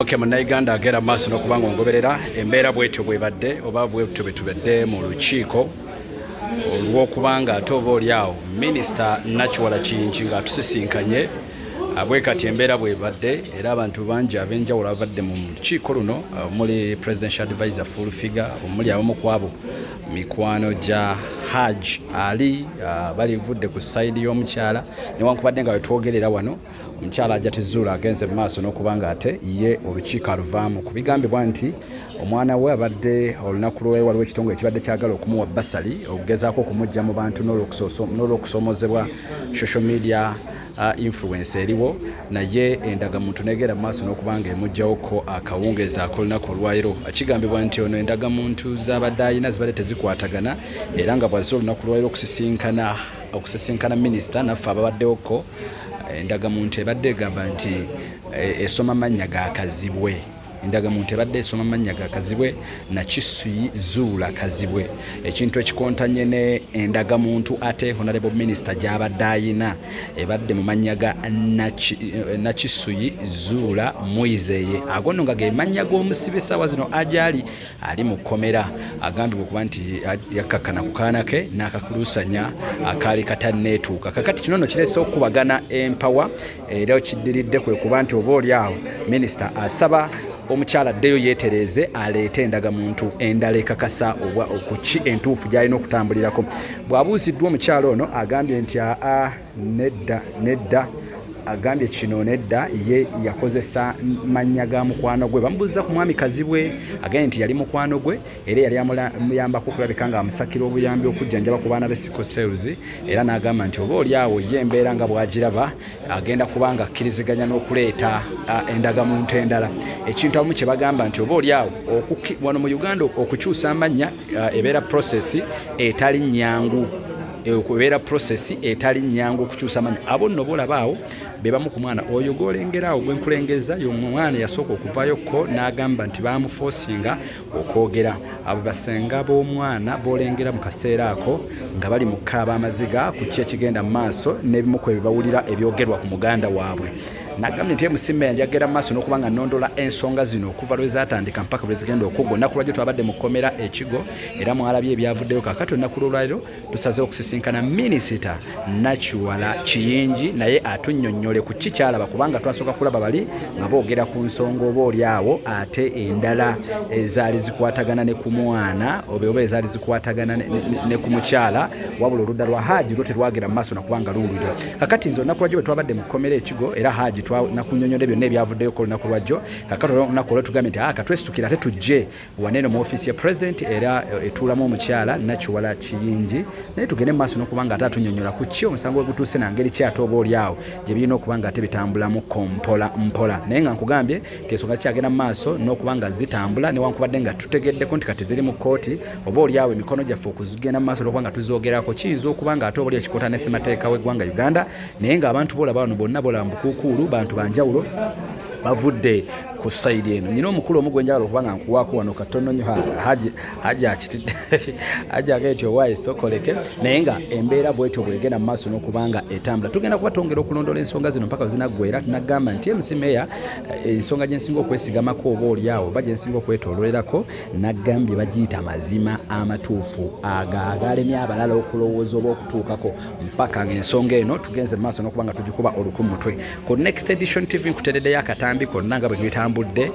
Okay, Munnayuganda agenda mu maaso n'okuba nga ongoberera embeera bwetyo bwebadde oba bwetyo bwe tubadde mu lukiiko olw'okubanga ate oba oli awo Minisita Nakiwala Kiyingi ng'atusisinkanye. Bwe kati embeera bwebadde, era abantu bangi ab'enjawulo abadde mu lukiiko luno, omuli Presidential Advisor Full Figure, omuli abamu ku abo mikwano gya Haj Ali, balivudde ku side y'omukyala, newankubadde nga wetwogerera wano omukyala Hajati Zuula agenze mu maaso n'okuba nga ate ye olukiiko aluvaamu ku bigambibwa nti omwana we abadde olunaku lwe waliwo ekitongole ekibadde kyagala okumuwa bursary okugezaako okumuggya mu bantu n'olwokusoomozebwa social media influence eriwo, naye endagamuntu negenda mu maaso n'okuba nga emuggyawo akawungeezi ak'olunaku olwaleero. Kigambibwa nti ono endagamuntu z'abadde ayina zibadde tezikwatagana, era nga bwazze olunaku lwaleero okusisinkana minisita naffe ababaddewoko, endagamuntu ebadde egamba nti esoma mannya ga Kazibwe. Endagamuntu ebadde esoma mannya ga Kazibwe, Nakisuyi Zuula Kazibwe, ekintu ekikontanye ne endagamuntu ate Honorable Minister gy'abadde ayina ebadde mu mannya ga Nakisuyi Zuula Mwizeye. Ago nno nga ge mannya g'omusibe essaawa zino agyali ali mu kkomera, agambibwa okuba nti yakkakkana ku kaana ke n'akakuluusanya akaali katanneetuuka. Kakati kino nno kireese okukubagana empawa, era kiddiridde kwe kuba nti oba oli awo minisita asaba omukyala addeyo yeetereeze, aleete endagamuntu endala ekakasa oba okuki entuufu gy'alina okutambulirako. Bw'abuuziddwa omukyala ono, agambye nti aa, nedda, nedda. Agambye kino nedda, ye yakozesa mannya ga mukwano gwe. Bamubuuza ku mwami Kazibwe, agambye nti yali mukwano gwe era yali amuyambako okulabika nga amusakira obuyambi okujjanjaba ku baana be sickle cells, era n'agamba nti oba oli awo ye embeera nga bw'agiraba agenda kuba nga akkiriziganya n'okuleeta endagamuntu endala, ekintu abamu kye bagamba nti oba oli awo wano mu Uganda okukyusa amannya ebeera process etali nnyangu, ebeera process etali nnyangu okukyusa amannya. Abo nno boolaba awo be bamu ku mwana oyo gw'olengera awo gwenkulengeza, y'omwana yasooka okuvaayokko n'agamba nti baamufoosinga okwogera. Abo basenga b'omwana b'olengera mu kaseera ako nga bali mu kkaaba amaziga ku ki ekigenda mu maaso n'ebimu ku ebyo bawulira ebyogerwa ku muganda waabwe. Nagambye nti MC Meya njagera mu maaso n'okuba nga nnondola ensonga zino okuva lwe zaatandika mpaka lwe zigenda okuggwa. Olunaku lwajjo twabadde mu kkomera Ekigo era mwalabye ebyavuddeyo. Kaakati olunaku lw'olwaleero tusazeewo okusisinkana Minisita Nakiwala Kiyingi naye atunnyonnyole ku ki kyalaba, kubanga twasooka kulaba bali nga boogera ku nsonga oba oli awo ate endala ezaali zikwatagana ne ku mwana oba ezaali zikwatagana ne ku mukyala, wabula oludda lwa Haaji lwo terwagera mu maaso nakubanga luwulirwa. Kakati nze olunaku lwajjo bwe twabadde mu kkomera Ekigo era Haaji nakunnyonnyodde byonna ebyavuddeyo olunaku lwajjo. Kakati olunaku olwo tugambye nti katwesitukire ate tujje waneeno mu ofiisi ya President era etuulamu omukyala Nakiwala Kiyingi, naye tugende mu maaso n'okuba nga ate atunnyonnyola ku ki omusango we gutuuse na ngeri ki ate oba oli awo gye birina okuba nga ate bitambulamu ko mpola mpola. Naye nga nkugambye nti ensonga zikyagenda mu maaso n'okuba nga zitambula, newankubadde nga tutegeddeko nti kati ziri mu kkooti, oba oli awo emikono gyaffe okuzigenda mu maaso n'okuba nga tuzoogerako kiyinza okuba nga ate oba oli ekikontana ne ssemateeka w'eggwanga Uganda. Naye ng'abantu boolaba wano bonna boolaba mu bukuukuulu bantu banjawulo bavudde ku side eno. Nyina omukulu omu gwenjagala okuba nga nkuwaako wano katono nnyo. Haji akitidde, Haji agambye nti owaaye sokoleke, naye nga embeera bwetyo bwegenda mu maaso n'okuba nga etambula, tugenda kuba twongera okulondoola ensonga zino mpaka zinaggwera. Tunagamba nti MC Meya, ensonga gye nsinga okwesigamako oba oli awo oba gye nsinga okwetooloolerako, nagambye bagiyita mazima amatuufu ago agalemye abalala okulowooza oba okutuukako, mpaka ng'ensonga eno tugenze mu maaso n'okuba nga tugikuba oluku mu mutwe. Ku Next Edition TV nkutereddeyo akatambi konna nga bwe bitambudde,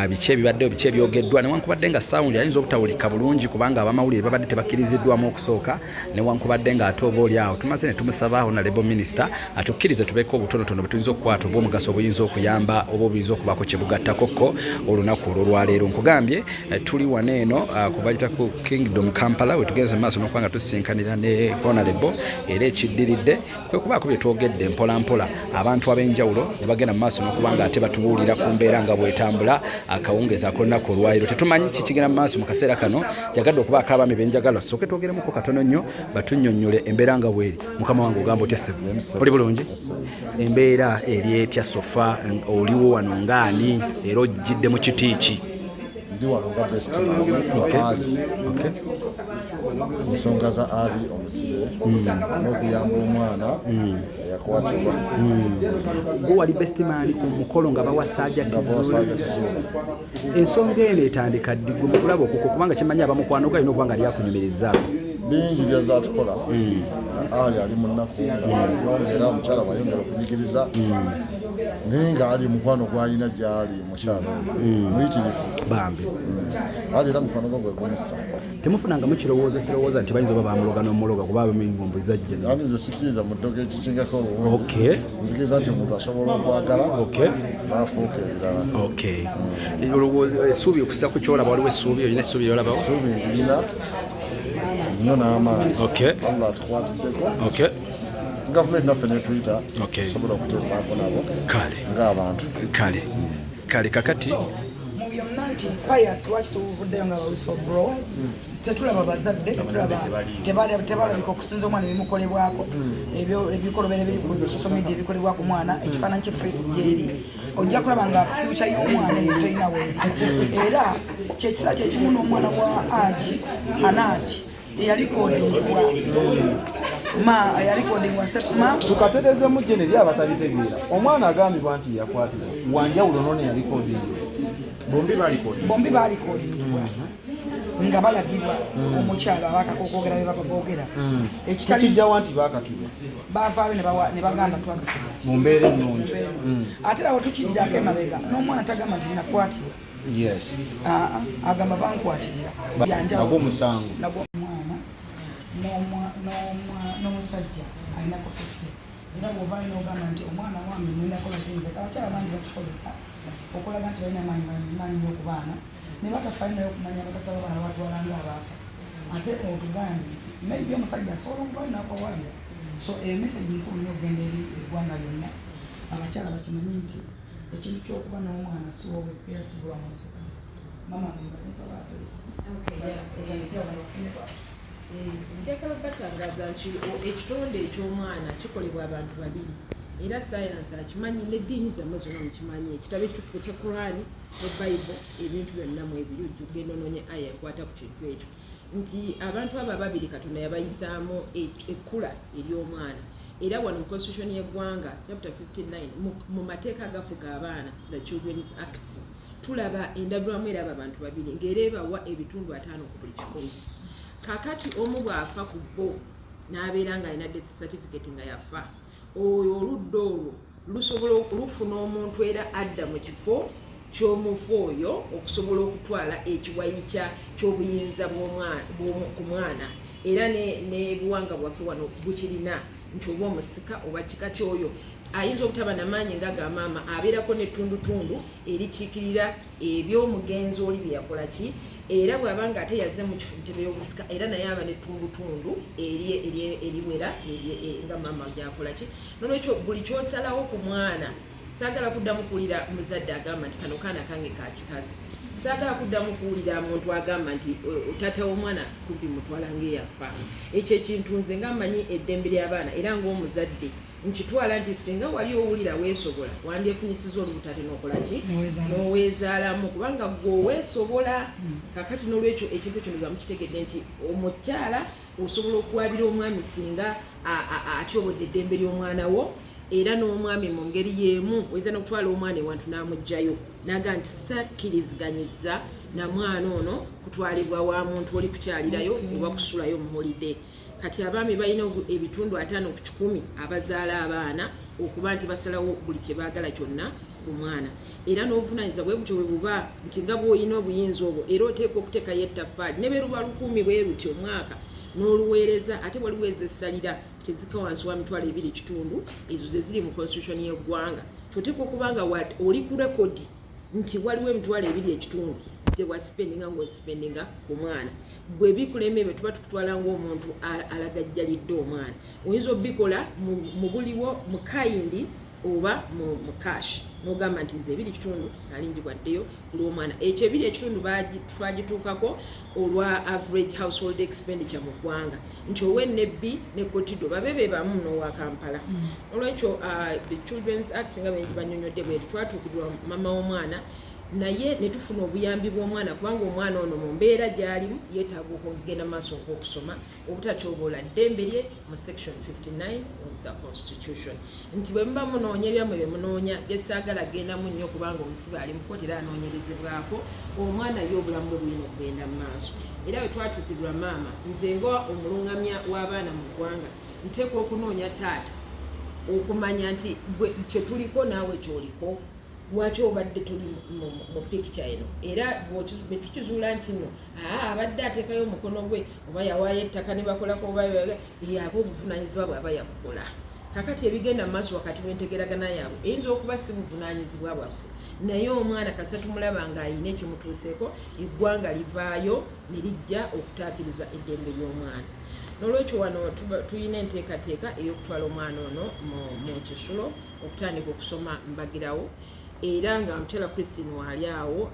biki ebibaddeyo, biki ebyogeddwa, newankubadde nga sound ayinza obutawulika bulungi kubanga abamawulire babadde tebakkiriziddwamu okusooka, newankubadde nga ate oba oli awo tumaze ne tumusaba Honorable Minister atukkirize tubeeko obutonotono bwe tuyinza okukwata obw'omugaso obuyinza okuyamba oba obuyinza okubaako kye bugattako ko olunaku olw'olwaleero. Nkugambye tuli wano eno kubagita ku Kingdom Kampala we tugenze mu maaso n'okuba nga tusisinkanira ne Honorable, era ekiddiridde kwe kubaako bye twogedde mpola mpola abantu ab'enjawulo ne bagenda mu maaso n'okuba nga ate batubuulira ku mbeera nga bw'etambula akawungeezi ak'olunaku olwaleero. Tetumanyi kikigenda mu maaso mu kaseera kano. Njagadde okubaako abaami benjagala sooke twogeremuko katono nnyo batunnyonnyole embeera nga bweri. Mukama wange, ogamba otya ssebo? Oli bulungi? Embeera eri etya so far? Oliwo wano ngaani era ojjidde mu kiti ki? Ndi wano nga best man wa Ali ku nsonga za Ali omusibe n'okuyamba omwana eyakwatibwa. Gwe wali best man ku mukolo nga bawasa Hajati nga Zuula. Bawasa Hajati Zuula. Ensonga eno etandika ddi gwe mutulaba okuko, kubanga kimanyi abamukwano galina okuba nga lyakunyumirizaako? Bingi byazatukola. Ali ali mu nnaku, yongera omukyala bwayongera okunyigiriza, naye nga Ali mukwano gwalina gyali mukyala oyo muyitirivu. Bambi. Ali era mukwano gwe gwe gumussa. Temufunangamu kirowoozo kirowooza nti bayinza oba bamuloga n'omuloga, kuba abamingombo zajja? Ali nze sikiriza mu ddogo ekisingako obulungi. Nzikiriza nti omuntu asobola okwagala n'afuuka ebirala. Okay, olowooza essuubi okussa ku kyolaba, waliwo essuubi, olina essuubi lyolabawo? Essuubi ndirina nnyo n'amaanyi. Allah atukwatiddeko, gavumenti naffe netuyita, tusobola okuteesaako nabo ng'abantu. Kale kakati Mu byonna nti Pius, lwaki tuvuddeyo nga ba whistleblowers? Tetulaba bazadde, tetulaba, tebalabika okusinza omwana ebimukolebwako, ebyo ebikolobero ebiri ku social media ebikolebwa ku mwana, ekifaananyi kye face gyeri, ojja kulaba nga future y'omwana eyo terina weeri. Era kyekiseera kyekimu n'omwana wa Haji Hanati eyalikodingibwa ma eyalikodingibwa stepma. Tukaterezemu gye eri abatabitegeera. Omwana agambibwa nti yakwatibwa wanjawulo nono yalikodingibwa? Bombi balikodi. Bombi balikodingibwa nga balagibwa omukyalo abakaka okwogera bye baba boogera ekitali. Tukijjawa nti bakakibwa? Bavaayo ne bagamba twakakibwa. Mu mbeera ennungi. Ate era wetukiddako emabega n'omwana tagamba nti nakwatibwa. Aa, agamba bankwatirira. Byanjawulo. Nagwo musango. Nagwo omwana n'omusajja alinako 50, era bw'ovaayo n'ogamba nti omwana wange mwendakola tinze, abakyala bangi bakikozesa okulaga nti balina amaanyi, maanyi nnyo ku baana, ne batafaayo naye okumanya batata babaana batwala nga abaafa. Ate otugambye nti maybe omusajja asobola okuvaayo n'akwawabira. So emessage nkulu nnyo okugenda eri eggwanga lyonna. Abakyala bakimanyi nti ekintu ky'okuba n'omwana si wowe era si gwe wamuzo. Mama nsaba at least otandikira wano ofune. Njagala batangaza nti ekitonde eky'omwana kikolebwa abantu babiri, era sayansi akimanyi n'eddiini zammwe zonna mukimanyi. Ekitabo ekitukuvu ekya Kurani ne Bible, ebintu byonna mu ebiri, ojja onoonye aya ekwata ku kintu ekyo nti abantu abo ababiri Katonda yabayisaamu ekkula ery'omwana. Era wano mu constitution y'eggwanga, chapter 59, mu mateeka agafuga abaana, the Children's Act, tulaba endabirwamu era abo abantu babiri ng'era ebawa ebitundu 50 ku buli 100. Kakati omu bw'afa ku bo n'abeera ng'alina death certificate nga yafa, oyo oludda olwo lusobola lufuna omuntu era adda mu kifo ky'omufu oyo okusobola okutwala ekiwayi ky'obuyinza ku mwana. Era ne buwanga bwaffe wano bukirina nti oba omusika oba kika kyoyo ayinza obutaba namaanyi nga ga maama, abeerako n'ettundutundu erikiikirira ebyomugenzi oli bye yakola ki. Era bw'aba nga ate yazze mu kifo ntebe y'obusika, era naye aba n'ettundutundu eriwera nga maama gyakola ki. Nolwekyo buli kyosalawo ku mwana, saagala kuddamu kuwulira muzadde agamba nti kano kaana kange ka kikazi. Saagala kuddamu kuwulira muntu agamba nti taata w'omwana kumpi mutwala ng'eyafa. Ekyo ekintu nze nga mmanyi eddembe ly'abaana era ng'omuzadde nkitwala nti singa wali owulira weesobola, wandyefunyisiza olubuto ate n'okola ki? N'oweezaalamu, kubanga gwe oweesobola. Kakati n'olwekyo ekintu ekyo nga mukitegedde nti omukyala osobola okuwabira omwami singa atyobodde eddembe ly'omwana wo, era n'omwami mu ngeri y'emu oyinza n'okutwala omwana ewantu n'amugjayo naga nti sakkiriziganyiza na mwana ono kutwalibwa wa muntu oli kukyalirayo oba kusulayo mu holiday. Kati abaami balina ebitundu 50 ku 100 abazaala abaana okuba nti basalawo buli kye baagala kyonna ku mwana. Era n'obuvunanyizibwa bwe butyo bwe buba nti nga bw'olina obuyinza obwo, era oteekwa okuteekayo ettaffaali ne bwe luba 1000 bwe luti omwaka n'oluweereza. Ate waliwo ezessalira tezika wansi wa 2,500, ezo ze ziri mu constitution y'eggwanga. Kyoteekwa okuba nga oli ku rekodi nti waliwo 2,500 gye wasipendinga ng'osipendinga ku mwana. Bwe bikulema ebyo, tuba tukutwala ng'omuntu alagajjalidde omwana. Oyinza obikola mu buliwo, mu kind oba mu cash, n'ogamba nti nze 2.5 nali njibwaddeyo ku lw'omwana. Ekyo 2.5 twagituukako olwa average household expenditure mu ggwanga, nti ow'e Nebbi ne Kotido babe be bamu n'owa Kampala. Olwekyo the Children's Act nga bengi banyonyodde bwetu, twatuukirwa mama w'omwana. Naye ne tufuna obuyambi bw'omwana, kubanga omwana ono mu mbeera gy'alimu yeetaaga okugenda maaso okw'okusoma obutatyoboola ddembe lye mu section 59 of the constitution, nti bwe muba munoonya ebyammwe bye munoonya byesaagala gendamu nnyo, kubanga omusibe ali mu kkooti era anoonyerezebwako, omwana ye obulamu bwe bulina okugenda mu maaso. Era bwe twatuukirwa maama, nze nga omulungamya w'abaana mu ggwanga nteekwa okunoonya taata okumanya nti gwe kyetuliko naawe kyoliko, lwaki obadde tuli mu picture eno? Era bwe tukizuula nti nno abadde ateekayo omukono gwe oba yawaayo ettaka ne bakolako oba aba obuvunaanyizibwa bw'aba yabukola. Kakati ebigenda mu maaso wakati w'entegeragana yaabwe eyinza okuba si buvunaanyizibwa bwaffe, naye omwana kasita tumulaba ng'ayina ekimutuuseeko, eggwanga livaayo ne lijja okutaakiriza eddembe ly'omwana. N'olwekyo wano tulina enteekateeka ey'okutwala omwana ono mu kisulo okutandika okusoma mbagirawo, era nga omukyala Christine waali awo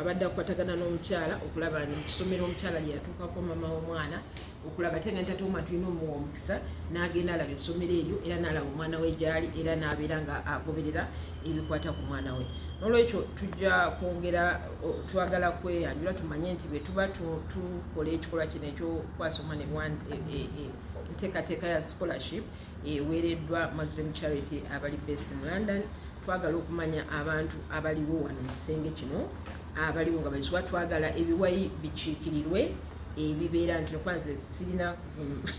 abadde akwatagana n'omukyala okulaba mu kisomero omukyala lye yatuukako mama w'omwana okulaba ate nga ntate omwana tulina omuwa omukisa n'agenda alaba essomero eryo era n'alaba omwana we gy'ali era n'abeera nga agoberera ebikwata ku mwana we. N'olwekyo tujja kwongera twagala kweyanjula tumanye nti bwe tuba tukola ekikolwa kino ekyokukwasa omwana enteekateeka ya scholarship eweereddwa Muslim Charity abali based mu London, twagala okumanya abantu abaliwo wano mu kisenge kino abaliwo nga baiswa. Twagala ebiwayi bikiikirirwe ebibeera nti okwanze sirina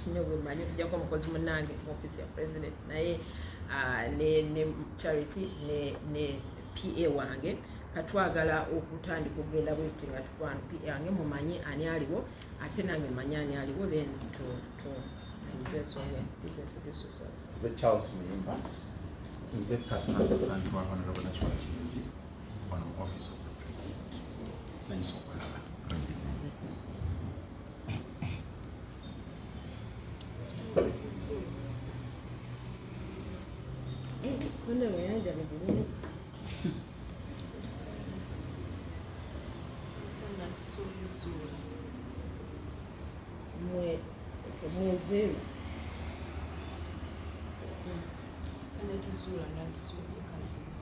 nnyo bwemanyi okujjako omukozi munnange mu office ya president, naye ne Charity ne PA wange. Katwagala okutandika okugenda bwetuti nga tufaano PA wange mumanyi ani aliwo, ate nange manyi ani aliwo, then to ensonga. Please introduce yourself. Nze Charles Muyimba, nze personal assistant wa Honorable Nakiwala Kiyingi wano mu office of the president. Nsanyusa okulaba. Bonna bayanja bulungi. Nakisuubizuula. Mwe mwezeeru. Nakizuula nakisuubye kazibu.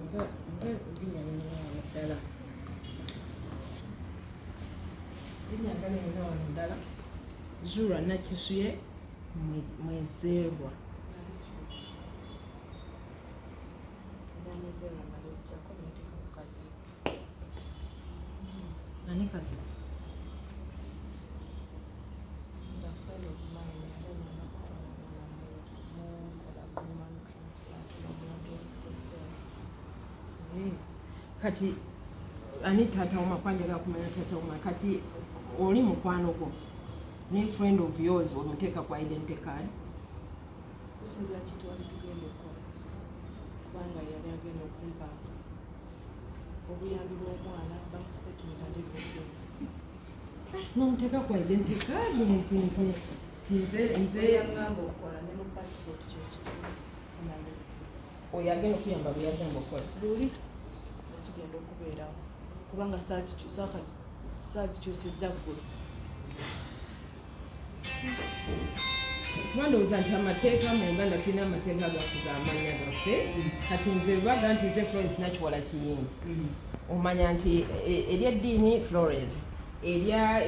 Nga linnya lirina wano ddala, linnya nga lirina wano ddala, Zuula Nakisuye Mwezeerwa. Nalikyusa. Era Mwezeerwa nalijjako neteeka ku kazibu. Ani kazibu? Is a friend of mine yali anyamba kutwala mwana mukola bone marrow transplant n'omulwadde wa sickle cell. Kati ani taata woma? Kwanjagala kumanya taata woma. Kati oli mukwano gwo ne friend of yours omuteeka ku identity card? Kusinziira ki twali tugenda okukola, kubanga yali agenda okumpa obuyambi bw'omwana, bank statement and everything. Nomuteeka ku identity card nti nti nti nze Yaŋŋamba okukola ne mu passport kyekiri. Oyo agenda okuyamba bwe yagamba okukola. Luli ekigenda okubeerawo kubanga saagikyusizza ggulu. Kuba ndowooza nti amateeka mu Uganda, tulina amateeka agafuga amannya gaffe. Kati nze baga nti nze Florence Nakiwala Kiyingi, omanya nti eryeddiini Florence, erya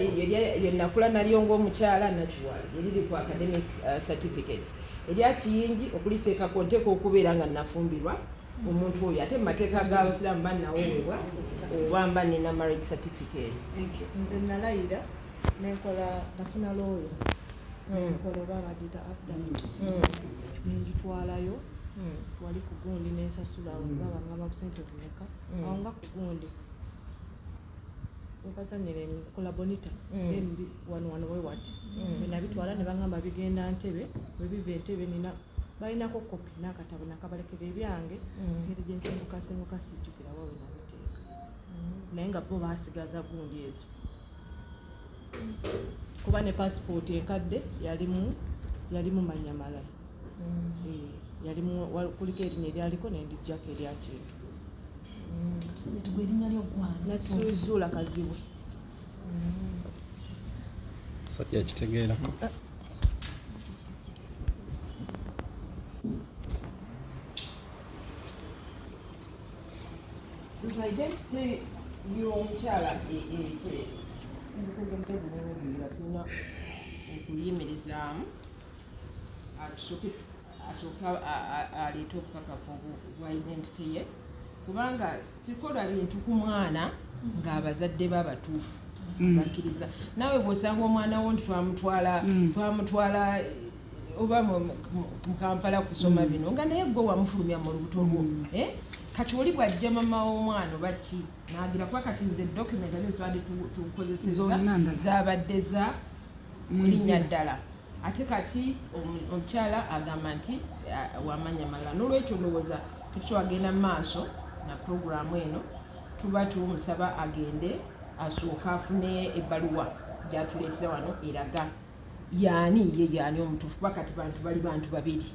lyenakula nalyo ng'omukyala Nakiwala, eriri ku academic certificates. Erya Kiyingi okuliteekako nteeka okubeera nga nafumbirwa omuntu oyo, ate mu mateeka g'abasiraamu bannawoowebwa oba mba nina marriage certificate. Nze nalayira nenkola, nafuna looya, nenkola oba bagiyita affidavit, nengitwalayo wali ku gundi nensasula awo baba ngamba busente bumeka awo nga ku gundi webazanyira kola bonita. Then wano wano wewati bwe nabitwala ne bagamba bigenda Ntebe, bwe biva Entebe nina balinako kopi n'akatabo nakabalekera ebyange. Engeri gye nsengukasenguka sijjukira wa we nabiteeka, naye nga bo baasigaza gundi ezo kuba ne pasipooti enkadde yalimu mannya malala. Eh, yalimu kuliko erinnya eryaliko nendijjako eryakintu. Tugwe erinnya ly'oggwana. Nakisuuzuula Kazibwe. Sajja akitegeerako. Identity y'omukyala sibitegedde bulungi nga tulina okuyimirizaamu, asooke aleete obukakafu bwa identity ye, kubanga sikola bintu ku mwana ng'abazadde be abatuufu bakkiriza. Naawe bw'osanga omwana wo nti twamutwala oba mu Kampala kusoma bino, nga naye gwe wamufulumya mu lubuto lwo, eh? Kati oli bw'ajja mama w'omwana oba ki nagira, kuba kati nze document ate zitwadde tukozeseza Zonna ndala. Zabadde za linnya ddala, ate kati omukyala agamba nti wamanya malala. N'olwekyo ndowooza tetukyagenda mu maaso na puroguramu eno. Tuba tumusaba agende asooke afune ebbaluwa gyatuleetera wano eraga yaani ye yaani omutuufu, kuba kati bantu bali bantu babiri.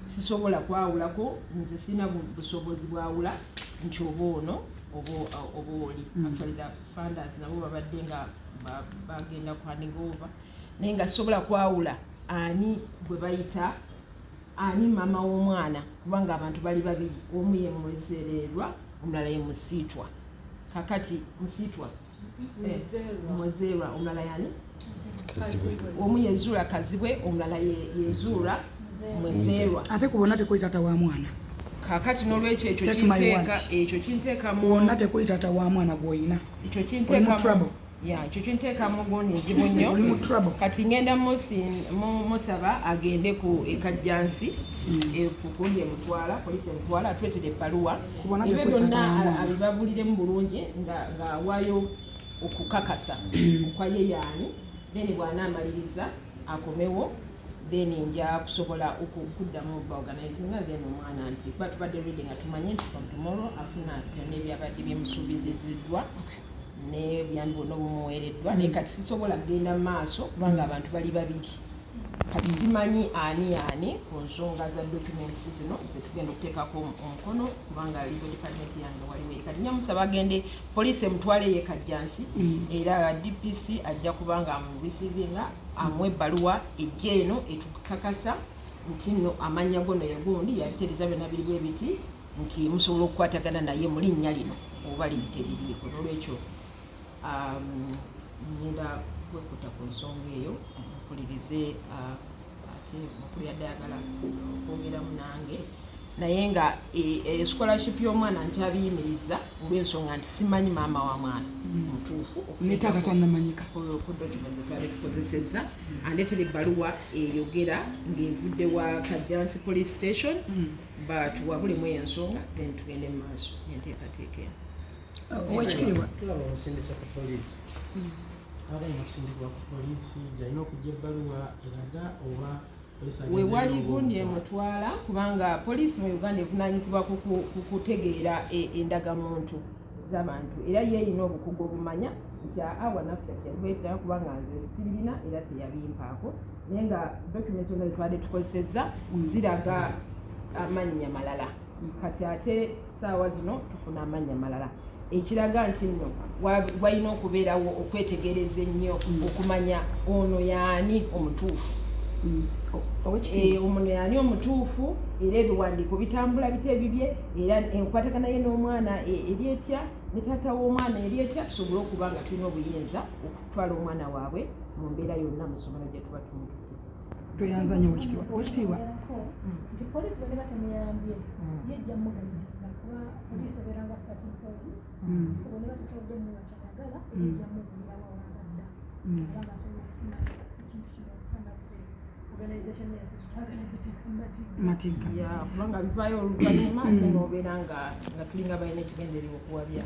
Sisobola kwawulako, nze sirina busobozi bwawula nti oba ono oba oli. Actually, the funders nabo babadde nga bagenda ku handing over, naye nga sisobola kwawula ani gwe bayita ani maama w'omwana, kubanga abantu bali babiri, omu ye Mwezeererwa, omulala ye Musiitwa. Kakati Musiitwa, Mwezerwa, omulala yani? Kazibwe. Omu yezuula Kazibwe, omulala yezuula Mwezerwa. Ate ku bonna tekuli taata wa mwana. Kakati n'olwekyo ekyo Take my kinteeka word. ekyo kinteeka mu Bwonna tekuli taata wa mwana gw'olina. Ekyo Oli mu kinteeka trouble. Ya, ekyo kinteeka mu gundi nzibu nnyo. Oli mu trouble. Kati ngenda musaba agende ku ekajjansi, ku kundi emutwala, poliisi emutwala, atuleetera ebbaluwa. Kubona Ebyo tekuli byonna taata wa mwana. Abibabuliremu bulungi ng'awaayo okukakasa okwa ye yaani. Then bw'anaamaliriza akomewo, then nja kusobola okuddamu baorganizinga then omwana, nti kuba tubadde ready nga tumanye nti from tomorrow afuna byonna ebyabadde byemusuubiziziddwa n'ebyambi bwonna obumuweereddwa. Naye kati sisobola kugenda mu maaso kubanga abantu bali babiri. Kati simanyi ani ani ku nsonga za documents zino zetugenda okuteekako omukono, kubanga legal department yange waliwo eri. Kati nyamusaba agende poliisi emutwale ye Kajjansi, era DPC ajja kubanga amureceivinga, amuwa ebbaluwa ejja eno etukakasa nti nno amannya gono yegundi, yabitereeza byonna biri bwe biti, nti musobola okukwatagana naye mu linnya lino oba liri teririiko. N'olwekyo ngenda kwekuta ku nsonga eyo mpulirize, ate mukulu yadde ayagala okwongeramu nange, naye nga scholarship y'omwana nkyabiyimiriza olw'ensonga nti simanyi maama wa mwana mutuufu. Ne taata tannamanyika. Ku document zetwali tukozesezza, andeetera ebbaluwa eyogera ng'evudde wa Kajjansi Police Station, batuwabulemu eyo ensonga, then tugende mu maaso enteekateeka eno. Owekitiibwa. Tulaba omusindisa ku poliisi, abalina okusindikibwa ku poliisi gyalina okujja ebbaluwa eraga oba poliisi agenze Wewali ng'omukwano. gundi emutwala, kubanga poliisi mu Uganda evunanyizibwa ku kutegeera endagamuntu z'abantu, era ye erina obukugu obumanya nti awa naffe kyebwetera, kubanga nze sibirina era teyabimpaako, naye nga document zonna zetwabadde tukozesezza ziraga amannya malala. Kati ate saawa zino tufuna amannya malala, ekiraga nti nno walina okubeerawo okwetegereza ennyo okumanya ono yaani omutuufu. Owekitiibwa. Ono yaani omutuufu, era ebiwandiiko bitambula bitya ebibye, era enkwatagana ye n'omwana eri etya, ne taata w'omwana eri etya, tusobole okuba nga tulina obuyinza okutwala omwana waabwe mu mbeera yonna mu ssomero gye tuba tumututte. Tweyanza nnyo, owekitiibwa. Owekitiibwa. Nti poliisi bwe neba temuyambye, ye ejja mugayidinga, kuba poliisi ebeera nga starting point. So bwe neba tesobodde muwa kyayagala, ejja mugulirawo awadda era nga asobola okufuna ekintu kino, kuba naffe organization yaffe tetwagala giteeka mu matigga. Matigga. Ya, kubanga bivaayo oluvannyuma ate n'obeera nga tulinga balina ekigendererwa okuwabya.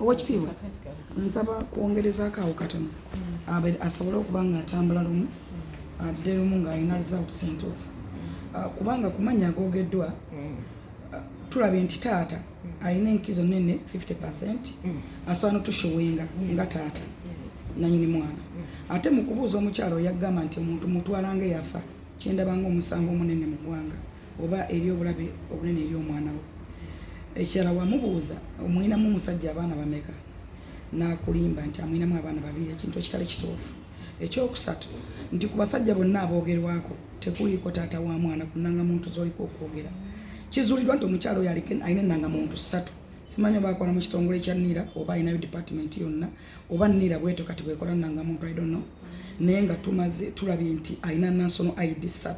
Owekitiibwa, Kakati nsaba kwongerezaako awo katono. Asobole okuba nga atambula lumu adde lumu ng'alina results entuufu. Kubanga ku mannya agoogeddwa, tulabye nti taata alina enkizo nene 50%, asobola notushowinga nga taata nanyini mwana. Ate mu kubuuza omukyalo oyo yagamba nti omuntu mutwala nga eyafa, kyendaba nga omusango omunene mu ggwanga oba eri obulabe obunene eri omwana we. Ekirala, wamubuuza omwinamu omusajja abaana bameka, n'akulimba nti amwinamu abaana babiri, ekintu ekitali kituufu. Ekyokusatu nti ku basajja bonna aboogerwako tekuliiko taata wa mwana ku nnangamuntu z'oliko okwogera. Kizuuliddwa nti omukyalo oyo alina ennangamuntu ssatu. Simanyi oba akola mu kitongole kya NIRA oba alinayo department yonna oba NIRA bwetyo kati bwekola nanga muntu, I don't know. Naye nga tumaze tulabye nti alina national ID 3,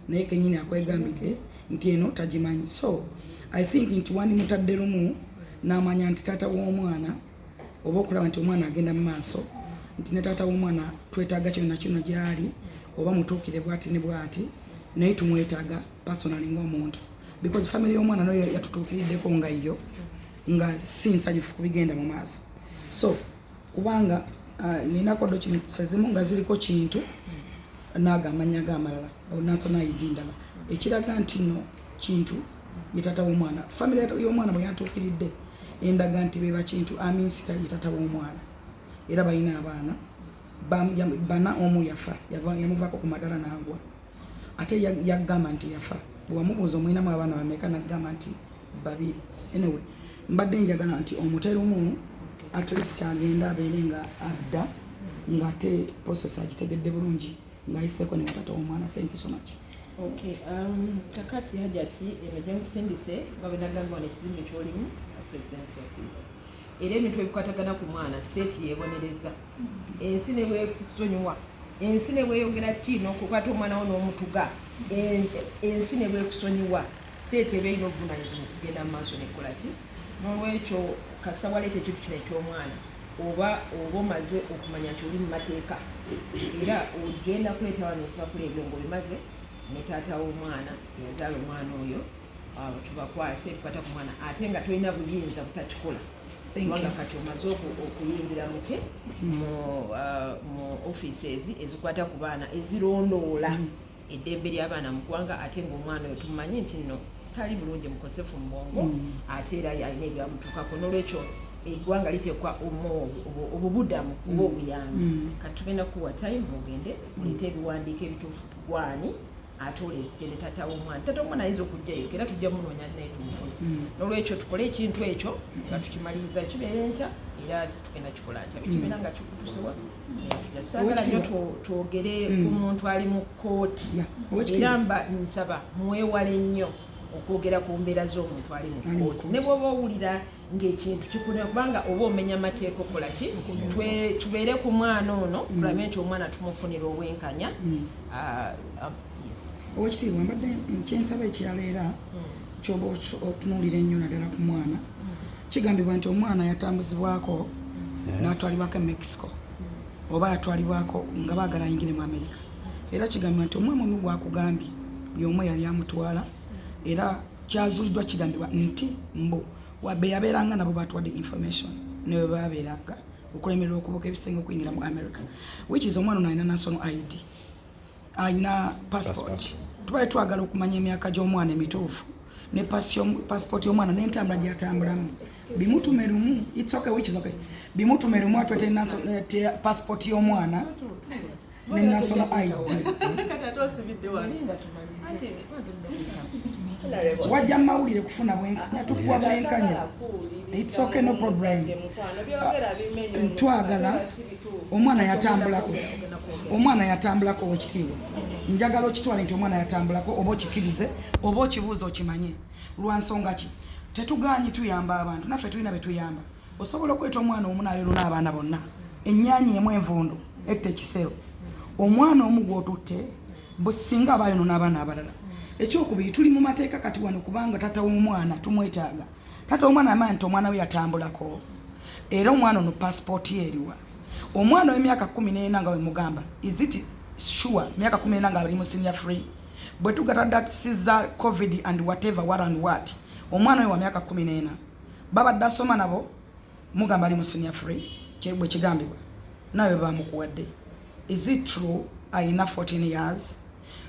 naye kenyini akwegambidde nti eno tagimanyi. So I think nti wandimutadde lumu n'amanya nti taata w'omwana, oba okulaba nti omwana agenda mu maaso, nti ne taata w'omwana twetaaga kino na kino gyali, oba mutuukire bwati ne bwati, naye tumwetaaga personally ng'omuntu, because family y'omwana nayo yatutuukiriddeko nga yo nga si nsanyufu kubigenda mu maaso. So kubanga ninako documents ezimu nga ziriko Kintu naago amannya g'amalala, national ID ndala, ekiraga nti nno Kintu ye taata w'omwana. Family y'omwana bwe yantuukiridde endaga nti be bakintu Aminsita ye taata w'omwana, era balina abaana bana, omu yafa, yamuvaako ku madala n'agwa, ate yagamba nti yafa. Bwe wamubuuza omulinamu abaana bameka, nagamba nti babiri. Anyway, mbadde njagala nti omuterumu at least agenda abeere nga adda ng'ate process agitegedde bulungi ng'ayiseeko ne watata w'omwana. Thank you so much. Okay, kakati Hajati, eno gyenkusindise nga bwe nagamba wano ekizimbe kyolimu President's office, era ebintu ebikwatagana ku mwana state yebonereza. Ensi ne bwekusonyiwa, ensi ne bweyogera ki n'okukwata omwana wo n'omutuga, ensi ne bwekusonyiwa, state eba erina obuvunanyizibwa okugenda mu maaso nekola ki. N'olwekyo kasita waleeta ekintu kino eky'omwana, oba omaze okumanya nti oli mu mateeka, era ogenda kuleeta wano ebipapula ebyo ng'obimaze ne taata w'omwana eyazaala omwana oyo, tubakwase ebikwata ku mwana, ate nga tolina buyinza butakikola, kubanga kati omaze okuyingira muki mu offices ezikwata ku baana, ezirondoola eddembe ly'abaana mu ggwanga, ate ng'omwana oyo tumumanyi nti nno tali bulungi, mukosefu mu bwongo, ate era alina ebyamutuukako. N'olwekyo eggwanga liteekwa obubudamu oba obuyambi. Kati tugenda kuwa time mugende muleete ebiwandiiko ebituufu gwani, ate oleete ne taata w'omwana. Taata w'omwana ayinza okujjayo era tujja munoonya naye tumufune. N'olwekyo tukole ekintu ekyo nga tukimaliriza, kibeera enkya, era tugenda kikola nkya, bekibeera nga kikutusewa. Saagala nnyo twogere ku muntu ali mu kkooti, era mba nsaba mwewale nnyo okwogera ku mbeera z'omuntu ali mu kkooti, ne bw'oba owulira ng'ekintu kikulema, kubanga oba omenya amateeka. Okukola ki? Tubeere ku mwana ono, tulabe nti omwana tumufunira obwenkanya. Yes. Owekitiibwa, mbadde nkyensaba ekirala era kyoba otunuulira ennyo naddala ku mwana. Kigambibwa nti omwana yatambuzibwako n'atwalibwako e Mexico, oba yatwalibwako nga baagala ayingire mu America. Era kigambibwa nti omwami omu gwakugambye y'omu yali amutwala, era kyazuuliddwa, kigambibwa nti mbu be yabeeranga nabo batwadde information ne bwe babeeranga okulemererwa okubuuka ebisenge okuyingira mu America, which is omwana ono alina national ID, alina passport. Tubale twagala okumanya emyaka gy'omwana emituufu ne passport y'omwana n'entambula gy'atambulamu. Bimutume lumu, it's okay, which is okay, bimutume lumu atwete passport y'omwana ne national ID. Kati ate osibidde wano. Linda tumalirize. Wajja mawulire kufuna bwenkanya, tukuwa bwenkanya. It's okay, no problem. Twagala omwana yatambulako, omwana yatambulako. Owekitiibwa, njagala okitwale nti omwana yatambulako, oba okikirize oba okibuuza okimanye. Lwa nsonga ki tetuganyi tuyamba abantu? Naffe tulina betuyamba. Osobola okweta omwana omu nayolona abaana bonna, ennyaanya emu envundu etta ekisero. Omwana omu gw'otutte singa aba ayonona abaana abalala. Ekyokubiri, tuli mu mateeka kati wano, kubanga tata w'omwana tumwetaaga. Tata w'omwana amanya nti omwana we yatambulako, era omwana ono pasipooti ye eriwa? Omwana w'emyaka 14 nga wemugamba, is it sure myaka 14 nga ali mu senior three? Bwe tugatadasiza COVID and whatever, what and what, omwana we wa myaka 14 babadde asoma nabo, mugamba ali mu senior three, bwe kigambibwa nawe bamukuwadde. Is it true ayina 14 years?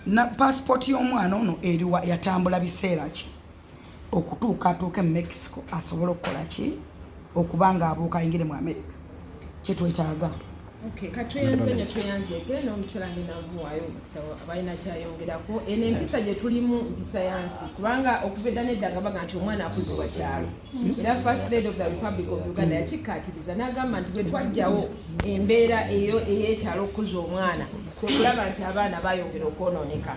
Na passport y'omwana ono eriwa? Yatambula biseera ki okutuuka atuuke mu Mexico asobole okukola ki, okuba nga abuuka ayingire mu America? Kyetwetaaga. Okay, katweyanze nnyo, tweyanze n'omukyala ngenda muwaayo omukisa abalina kyayongerako. Eno empisa gye tulimu mpisa ya nsi, kubanga okuva edda nedda nga baga nti omwana akuzibwa kyalo, era First Lady of the Republic of Uganda yakikkaatiriza n'agamba nti bwe twajjawo embeera eyo ey'ekyalo okukuza omwana, kwe kulaba nti abaana bayongera okwonooneka.